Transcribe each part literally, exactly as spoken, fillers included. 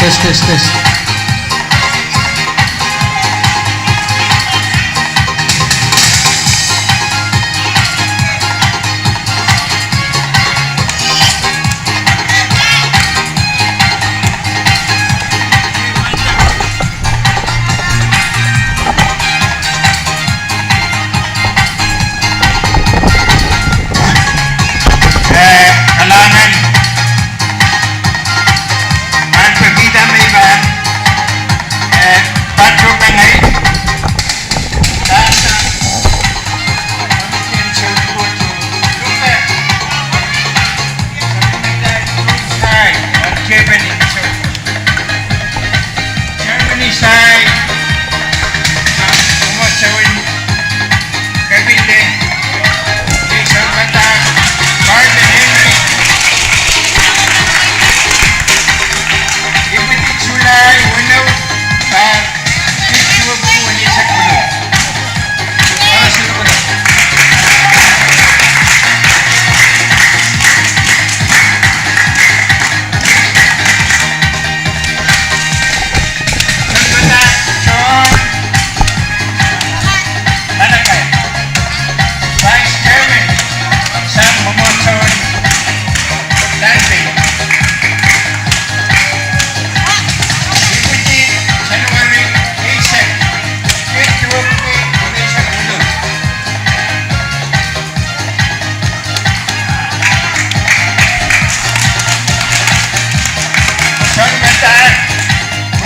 Test, test, test. Eh, kalahngan. Nan pekihda me I pahn, eh, patohwan ngehi. Germany side, mwomwohdiso en Kapilda, ni sounpadahk Martin Henry, ipwidi July weneu, pahr, eisek duwepwuki weneisek weneu. Sounpadahk John Malakai, Vice Chairman, sang mwomwohdiso en Pohnpei. Ipwidi January eisek, eisek duwepwuki weneisek weneu. Sounpadahk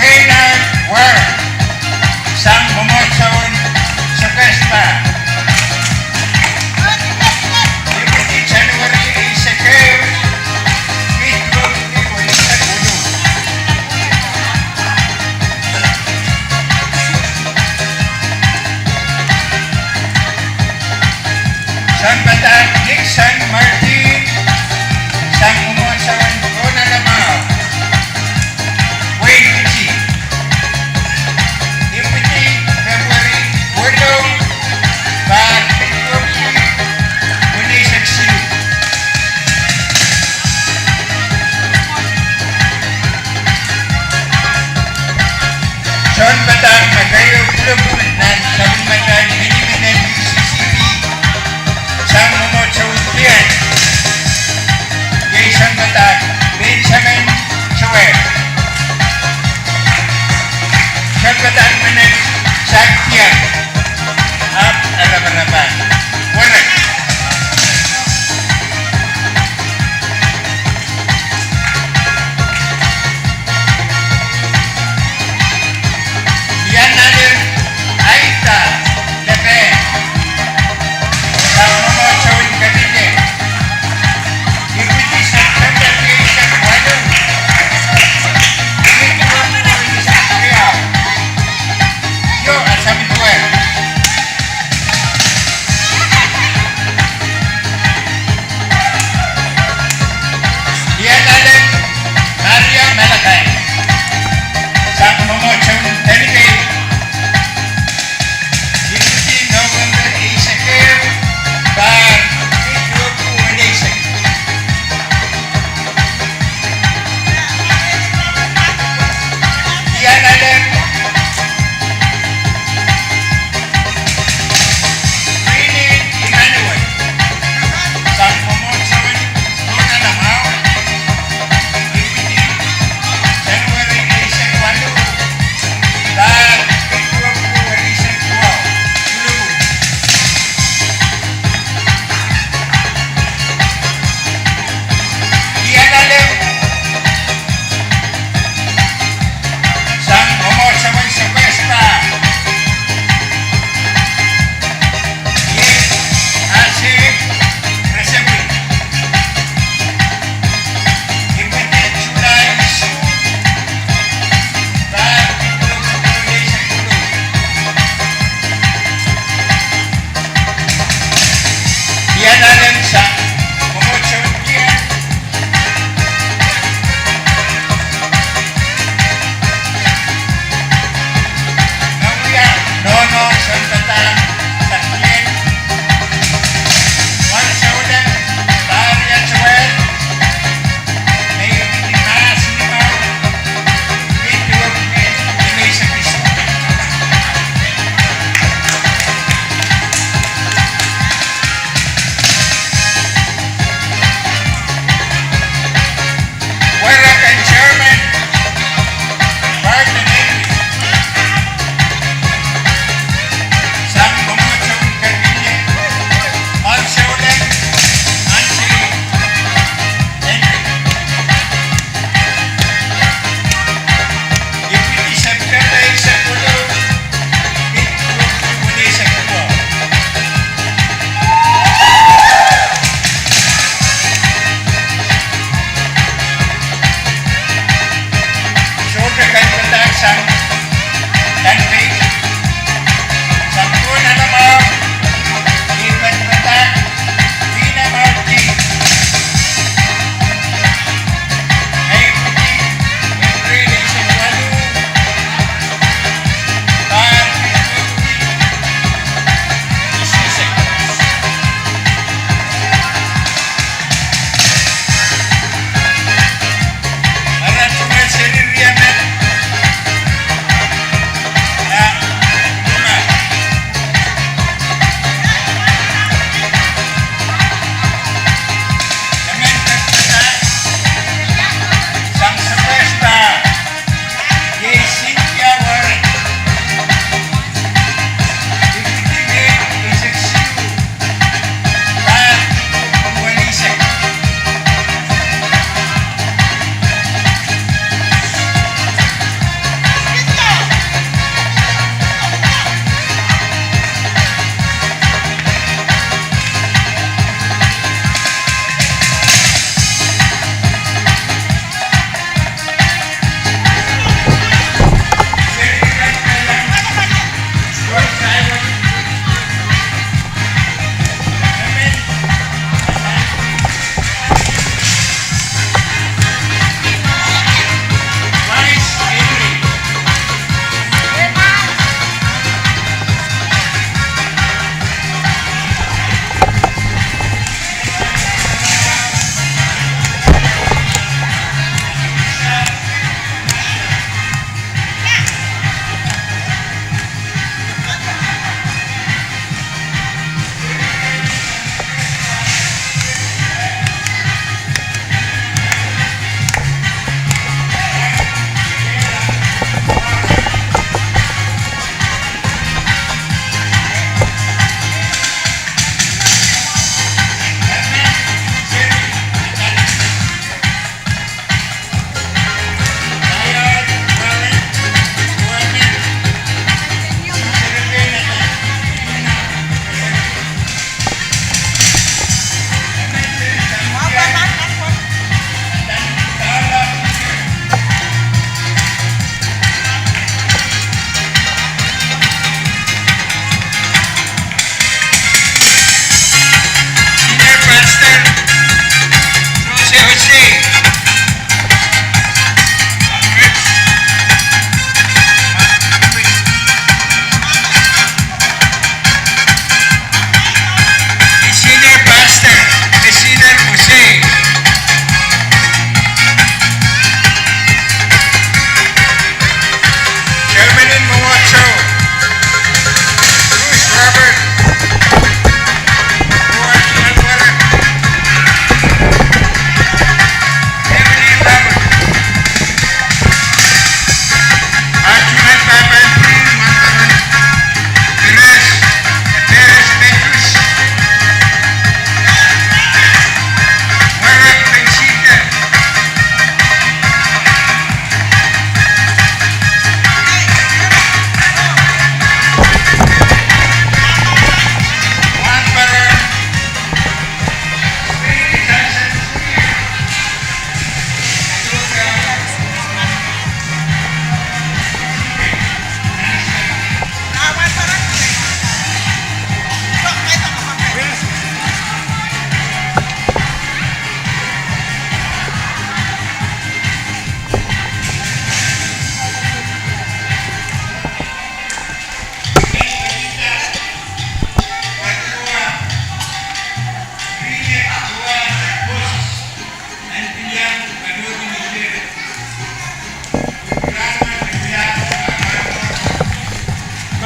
Reynard Ware, sang mwomwohdiso en Sokehs Bah. Ipwidi January eisek ehu, eisek duwepwuki weneisek weneu. Sounpadahk Nixon Martin, sang mwomwohdiso en Pohnala mwahu, Wayne Kiti. Ipwidi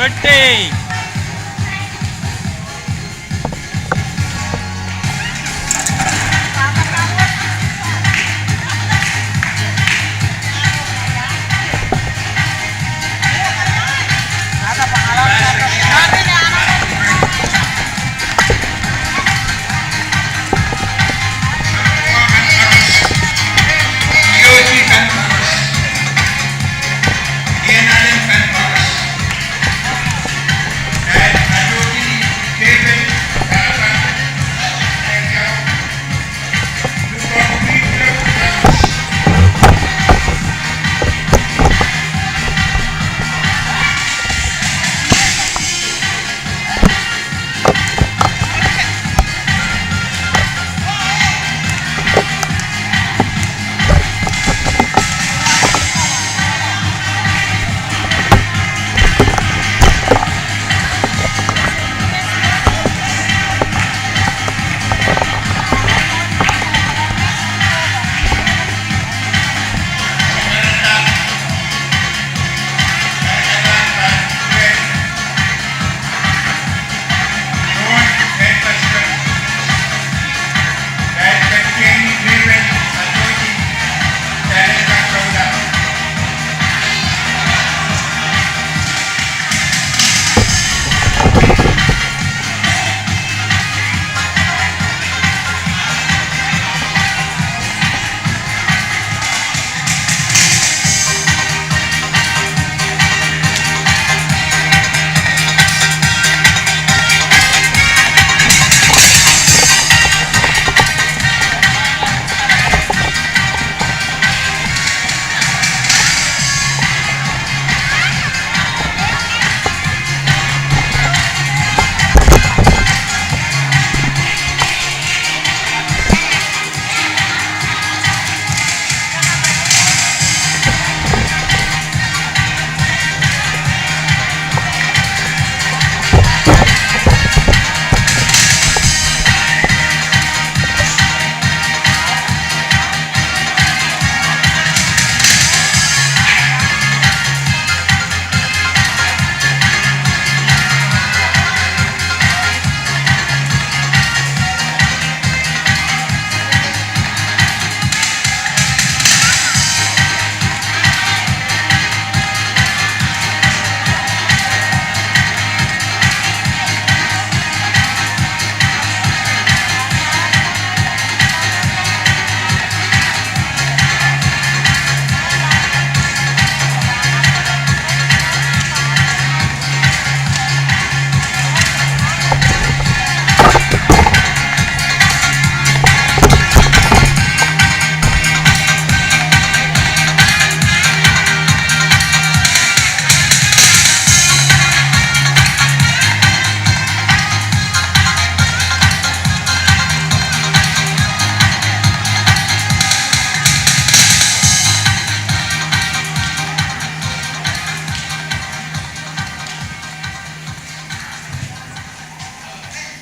Birthday.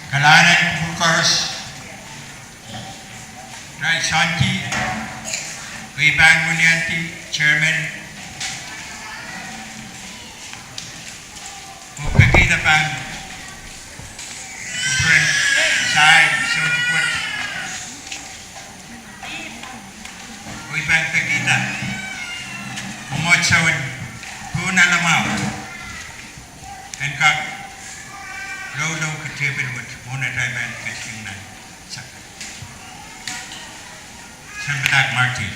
Kalahngan en kupwur koaros. Irail soandi, oh I pahn wiliandi chairman, oh pekihda pahn kupwuren sair soutik wet. Oh I pahn pekihda mwomwohdiso en Pohnala mwahu en kak loulou ki tepil wet mwohn atail pahn keskin nan sahpw. Sen Padahk Martin.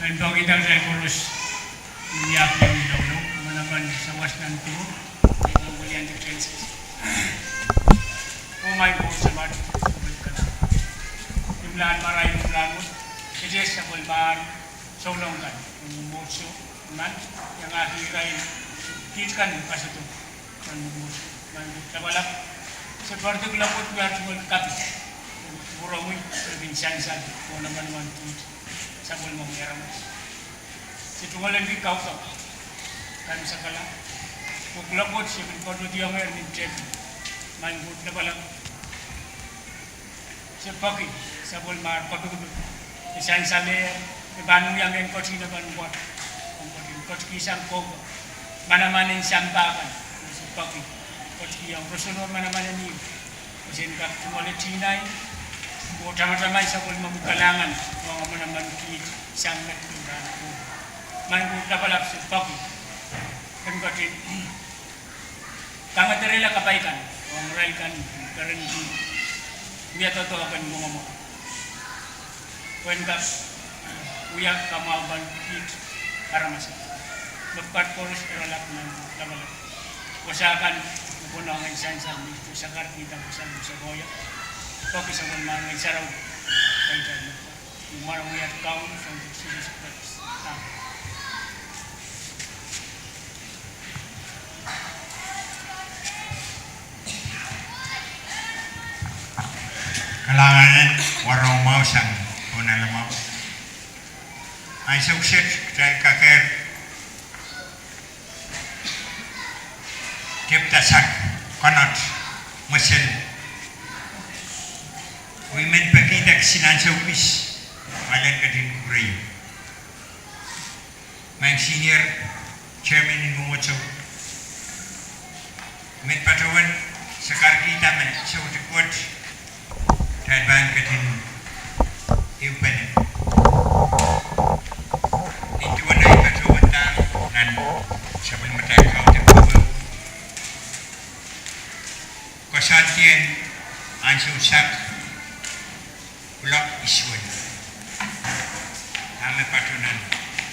Ren pekihda kitail koaros ni ahpw loulou, manaman sawas nan Koht, ih weliandi Francis. Oh maing Koht Samat, sapwellimanlahn marain, sapwellimanlahn wet, kitail sapwellimomwi souleng kan, mwomwohdiso, nan, iangahki irail kiht kan en kasodo, nan mwomwohdiso, nan kapakap, se pwarada lapwet wiahda tungoal kapit. Rongwi, se kin sansal, oh manaman tuht, sapwellimomwi aramas. Se tungoalenki kaukau kan sakala, oh kuloak wet se kin koadoadiong ehr nin tepil. Maing Koht Lapalap, se peki sapwellimomwi kapikipik, e sansalehr, e pahn wia mehn ketin, e pahn wad, e ketin ketikihsang kowe manaman en sampah kan, oh se peki, ketikihong roson oh manaman en ih. Pwe sen kak tungoale tinaie, oh tamataman sapwellimomwi kalahngan, oh manaman kiht sang met nin rahn ko. Maing Koht Lapalap, se peki, en ketin kangoadarehla kapai kan, oh irail kan, keren kiht, wia doadoahk en mwomwe, pwe en kak wia kamwahu pahn kiht aramas. Mepwukat koaros iralap nan lapalap. Wasa kan, me konehng en sansal me I sakarkihda sang sokoia. Peki sapwellimomwi Ngehn Sarawi, kaidehn mepwukat. Ni mwaren wiahda Kaun, Sounkoa Sises Krais. Amen. Kalahngan en warohng mwahu sang Kauno lamwahu. Ansou kiset kitail kakehr tepda sahk, konot, mwesel. Oh I men pekihda kisin ansou kis, ma len ketin kupwure. Maing Senior Chairman en Mwomwohdiso, I men patohwan sakarkihda me soutik wet kitail pahn ketin ehupene. Nin duwen ei patohwanda nan sapwellimatail kaudok, koasoandi en ansou sahk, kuloak isuwed, dahme patohwan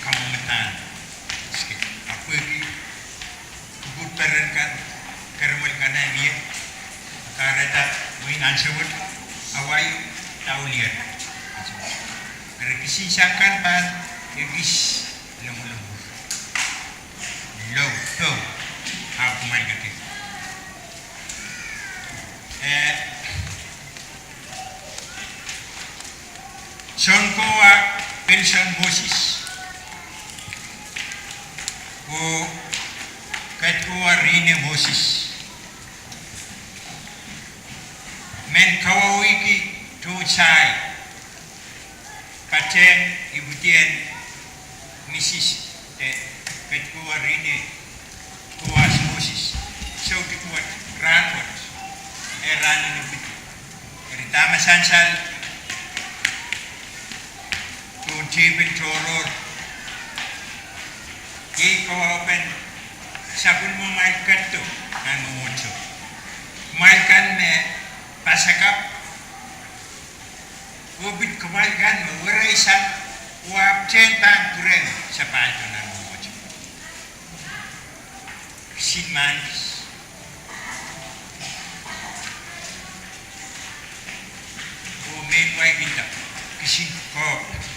kamwomwdahn, ahpw pwehki kupwur peren kan, keremwel kan eh mie, kahrehda mwein ansou wet, awa ieu, daulier. Eri kisin sahk kan pahn ekis lemwulemwur, lou, lou, ahpw kumwail ketin, eh, Sounkoa Benson Moses, oh Ketkoa Rine Moses, men kawauwihki tohn sair patehng ipwidien Misis de Ketkoa Rine Koas Moses, soutik wet, rahn wet, eh rahn en ipwidi. Eri dahme sansal pohn tepin tohrohr, iei kawaupen sapwellimamwail ketido nan mwomwohdiso. Kumwail kan me pasakapw, oh pid kumwail kan me wereisang, oh ahpwtehn pahn pwurehng sapahldo nan mwomwohdiso. Kisin mahn kis, oh mehn wai kin dah, kisin koaros,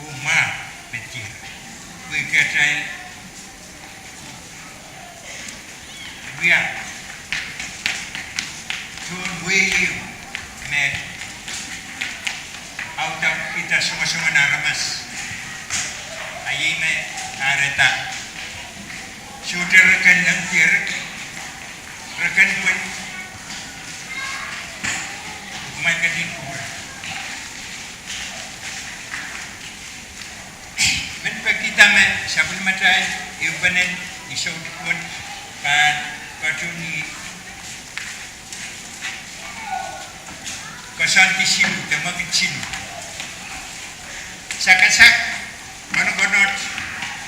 oh mwahu me diar, pwehki atail wia tohn wehi me audaudkihda songosongen aramas, a iei me kahrehda sohte re kin lel diar, re kin pwil, kumwail ketin kupwure. Men pekihda me sapwellimatail ehupenen ni soutik wet pahn patohwan ni koasoandi siluh de mwekid siluh. Sakasak, konokonot,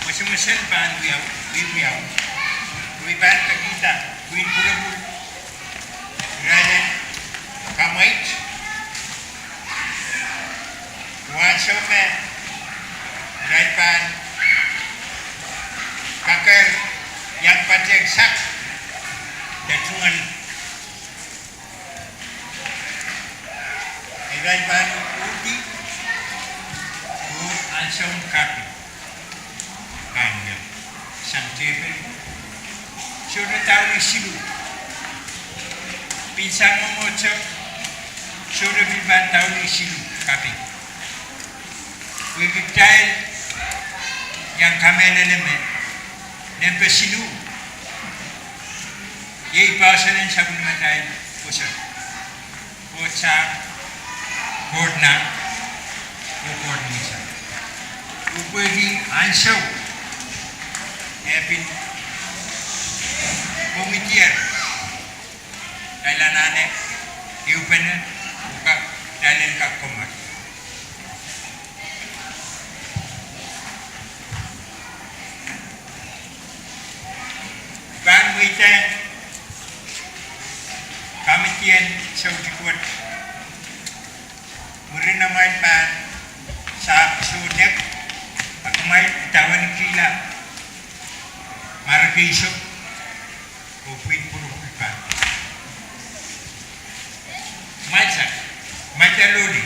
mwesel, mwesel pahn wiawi, wiawi. Oh I pahn pekihda pwihn pwulopwul, irail en kamweit, oh ansou me irail pahn kakehr iang patehng sahk de tungoal, irail pahn uhdi, oh ansoun kaping pahn wia sang tepin. Sohte daulih siluh, pil sang mwomwohdiso, Sohte pil pahn daulih siluh kaping. Pwehki kitail iang kamehlele me nempe siluh iei poahsoan en sapwellimatail pwoson. Koht Sahm, Koht Nahn, oh Koht Ngehn Sarawi. Oh pwehki ansou me pil komwidi, kitail anahne ehupene, oh kak, kitail en kak komw pahn mweidehng komwidien soutik wet. Mwurin amwail pahn sahpw soh nek, a kumwail idawenikihla mwarek eisek oh pwihn pwuropwul pahn mwailsa, mwailsa loli,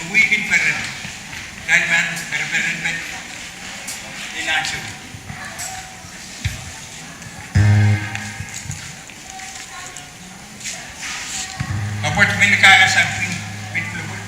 oh wihk en peren, kitail pahn pereperen pet lel ansou. Kapwet men kak sang pwihn, pwihn pwuropwul.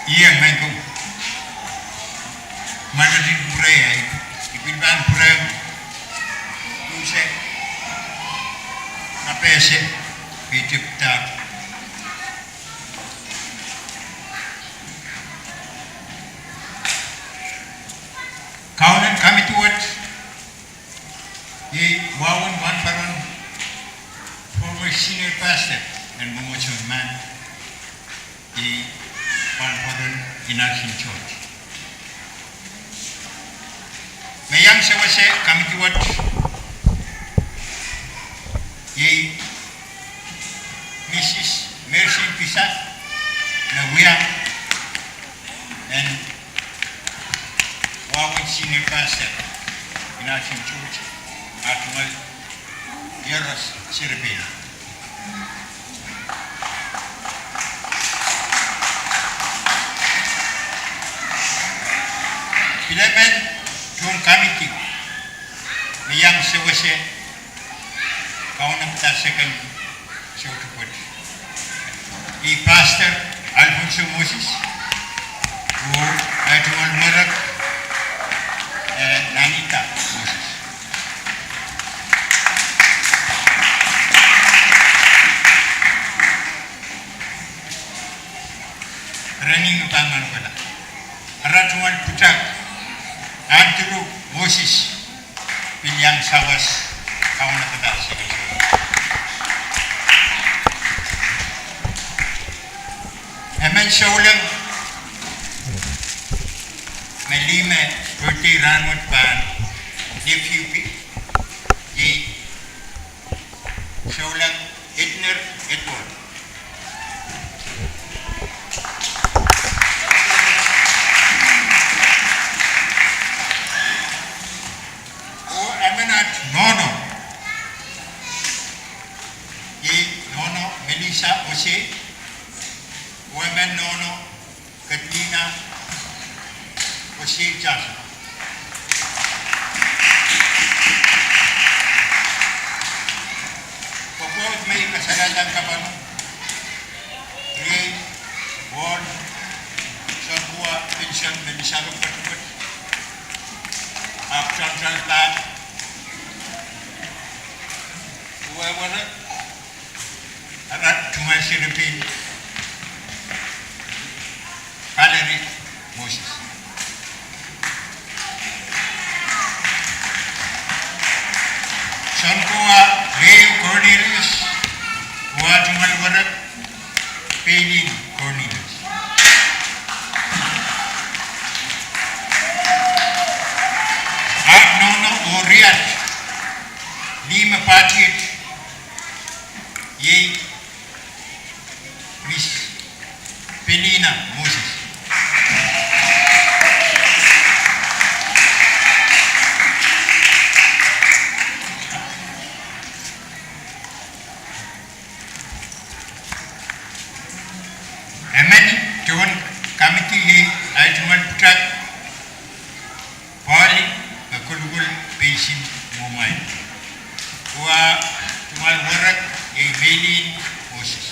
Ie, maing ko. Manaman pwurehng, I pil pahn pwurehng. Use, kapehse, pil tepda. Kaunen committee wet, iei wahu en wahnpoaron former senior pastor en Mwomwohdiso en Maun, iei wahnpoaron Inarsin George. Me iang sewese committee wet, iei Mrs Mercy Pisa, me wia en wahu en senior pastor Inarsin George, ah tungoal Ieros Siripin. Pil emen tohn committee me iang sewese kaunopadahr second soutik wet, iei Pastor Alfonso Moses, oh eh tungoal werek, eh, Nanita Moses. Reni me pahn manokehla, ara tungoal pwutak Andrew Moses pil iang sawas kaunopadahr second. Emen souleng me lih me birthday rahnwet pahn nephew pil, iei souleng Edner Edward. Oh emen at nohno, iei nohno Melissa Ose, oh emen nohno Katrina Ose Johnson. Pwopwoud me I kasalehda kapano, iei Ward Sounkoa Vincent Melisalo Katuket, ahpw toantoalda, oh werek, ara tungoal Siripin Valerie Moses. Sounkoa Leo Cornelius, oh ah tungoal werek Peilin Cornelius. At nohno oh riat, lih me patiet, iei Miss Penina Moses. Emen tohn committee iei ahi tungoal pwutak Polly me kolokol Peisin Mwohmwail, oh ah tungoal werek iei Meilin Moses.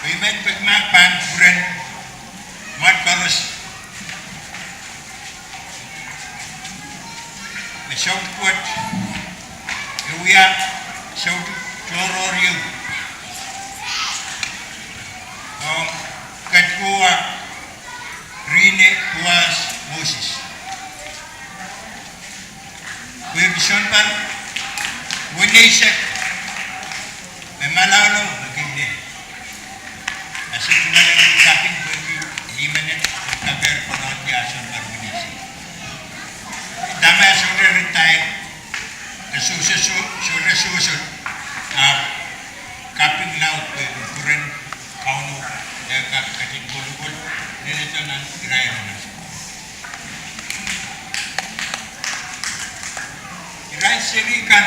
Pwe I men peki mahk pahn kupwuren mwet koaros me soutik wet e wia soutik tohrohr ieu ong Ketkoa Rine Boas Moses. Pwehki sounpar weneisek me malaulau me kin lel, a se tungoal kaping pwehki lih menet kakehr pwurehng ah sounpar weneisek. Dahme sohte retired, e sohte soh, sohte sohsohn, ahpw kaping laud pwehki kupwuren Kauno e kak ketin kolokol leledo nan irair en aso. Irail seri kan,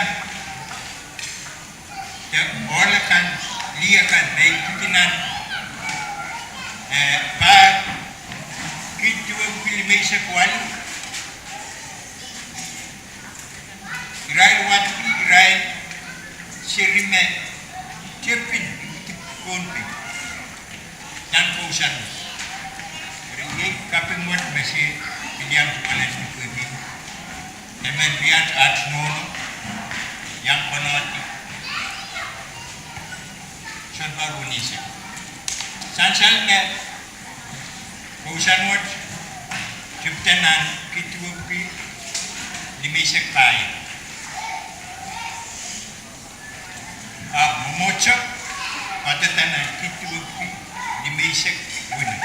de ohl akan, lih akan me I peki nan, eh, pahr kin duwepwiki limeisek waluh, irail wadek irail seri me tepin Pohnpei, nan kousoan wet. Eri iei kaping wet me se pil iang pwalen lipwehki. Emen riat at nohno, iang konehng sounpar weneisek. Sansal me kousoan wet tipda nan kid duwepwiki limeisek pahieu. Ahpw mwomwohdiso patohda nan kid duwepwiki limeisek weneu.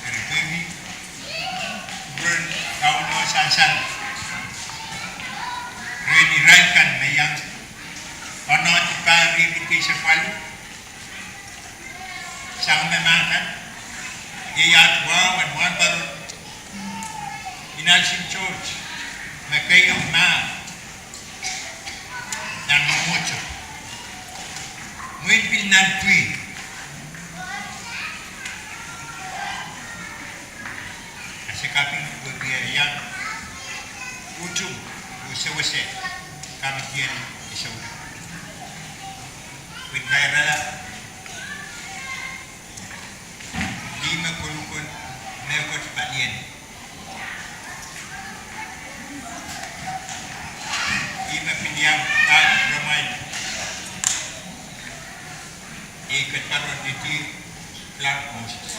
Eri pwehki kupwuren Kauno sansal rehn irail kan me iang konehng pahr riekid eisek waluh sang me mahn kan, iei at wahu en wahnpoaron Inalsin George me keieu mah nan mwomwohdiso. Mwein pil nan pwihn. A se kaping pwehki e iang utung oh sewese kamitien e souleng. Pwihn kairala, lih me kolokol mehkot palien. Ih me pil iang pahn remain. Iei ket paron Lady Clark Moses.